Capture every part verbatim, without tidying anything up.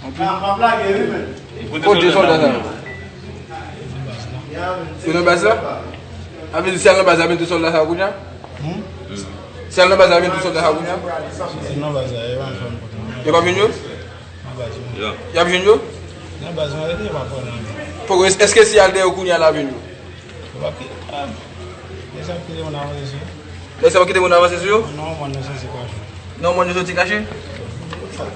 Kote sòlda sa yo? Yo nan baz la? Sa vle di si y al nan baz la, ap mete sòlda sa yo kounye a? Si y al nan baz la, ap mete sòlda sa yo kounye a? Si nan baz la, yo pa fè m kote. Yo p ap jwenn yo? Nan baz la. Y ap jwenn yo? Nan baz la, yo pa pran nan men. Poko, èske si y al dèyè yo kounye a, l ap jwenn yo? Yo p ap kite, ah, yo p ap kite moun avanse sou yo. Lè sa yo kite moun avanse sou yo? Non, mòn yo soti kache. Non, mòn yo soti kache?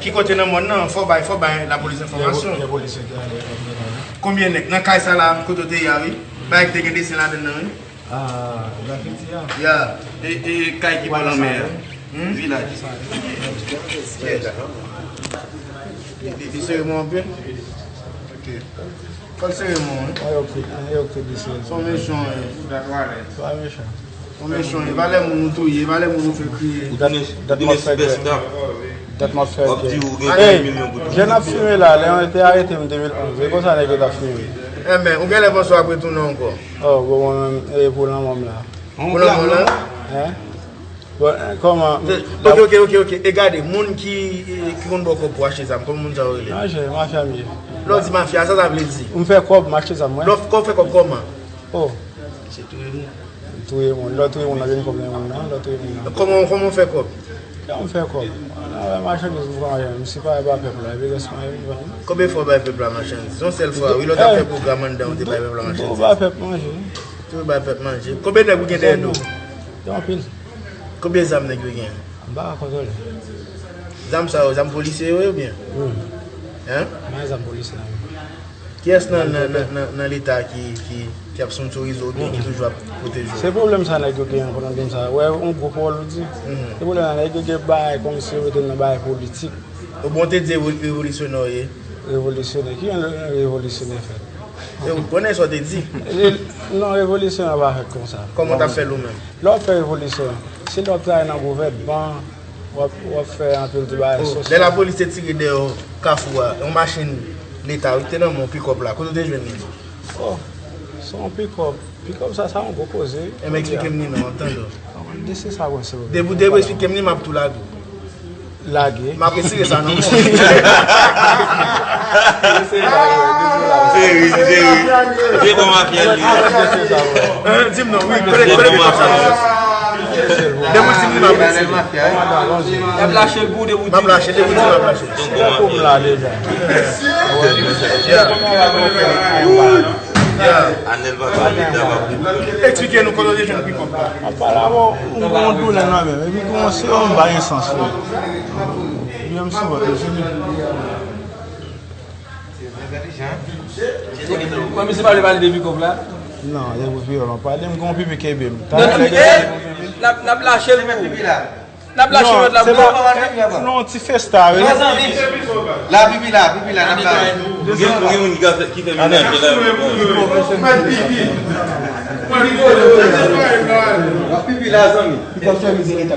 Ki kote nan mòn nan? Fò bay, fò bay lapolis enfòmasyon. Konbyen nèg? Nan kay sa la, kote w te ye a, wi. Bagay ki te gen desen ladan l nan, wi. Ah, grafiti a? Ya. E, e kay ki bò lanmè a? Hmm? Vilaj. Li, li, li sere mwen anpil? Ok. Fò l sere mwen, wi. An yo kite, an yo kite li sere. Son mechan, wi. Pa mechan. Son mechan, wi. Valè moun ou touye, valè moun ou fè kriye. Dat, dat m ap fè gè. Dat m ap fè gè. Ey, jèn ap fimen la, lè yo te arete m de mil onz. E konsa nèg yo t ap fimen. Enben, ou genlè panse w ap retounen ankò? Oh, bon, mwen menm, e pou lanmò m la. Pou lanmò w la? Hein? Bon, eh, kòman? Ok, ok, ok, ok. E gade, moun ki, ki konn ba w kòb pou achte zam, kòman moun sa yo rele? Manje, mafya m ye. Lè w di mafya, sa sa vle di? M fè kòb, m achte zam, mwen. Lè w fè kòb kòman? Oh. Se touye moun. Touye moun. Lè w touye moun nan, gen kòb nan moun nan, lè w touye moun nan. Kòman, kòman w fè kòb? Kòman m fè kòb? Nan machandiz m pran, m sipare ba pèp la, epi rès mwen, epi vann. Konbyen fwa w bay pèp la machandiz? Yon sèl fwa, wi, lè w t ap fè pwogram anndan, ou te bay pèp la machandiz. Ba pèp manje. Tou bay pèp manje. Konbyen nèg ou gen dèyè do? Gen anpil. Konbyen zam nèg yo gen? M pa ka kontwole. Zam sa yo, zam polisye yo ye oubyen? Wi. Hein? M pa gen zam polisye la menm. Kiyès nan, nan, nan, nan, nan Leta ki, ki, ki ap sponsorize w oubyen ki toujou ap pwoteje w? Se pwoblèm sa nèg yo gen an, pandan m sa. Wè, yon gwo pawòl ou di. Se pwoblèm sa nèg yo gen bagay kòmsi yo mete l nan bagay politik. Oubyen w te di revo-, revolisyonè w ye? Revolisyonè? Ki jan revolisyonè fèt? E ou konnen sa w te di? Non, revolisyon an pa fèt konsa. Kòman w t ap fè l ou menm? Lè w ap fè revolisyon, se lè w ap travay nan gouvènman, w ap, w ap fè anpil ti bagay sosyal. Lè lapolis te tire dèyè w Kafou a, yon machin Leta wi, ki te nan men w, pikòp la, kote w te jwenn li? Oh, se yon pikòp. Pikòp sa, sa yon gwo koze wi. Enben, eksplike m li non, m ap tande w. Depi w, depi w eksplike m li, m ap tou lage w. Lage. M ap retire sa nan men w. Seri, seri. Vye bon mafya li. Hein, di m non, wi, kote, kote pikòp sa? Depi w di m li, m ap retire. M ap lache l pou w, depi w di m. M ap lache, depi w di m, m ap lache l. Se pou m la deja. Yeah. Yeah. Eksplike nou kote w te jwenn pikòp la. Apa la, bon, m gen yon doulè nan men m, epi gen yon serum m pa gen sans wi. Li menm sou vant, li fini. Kòm misye pa vle pale de pikòp la? Non, se pou vyolon. Pale m gen yon pipi kenbe m. Talè nèg yo, n ap, n ap lache l pou ou. N ap lache lòt la pou ou. Non, ti festa wi. La pipi la, pipi la, n ap la. Gen, gen moun ki ka fè, ki fè menaj la. Pipi la, zanmi.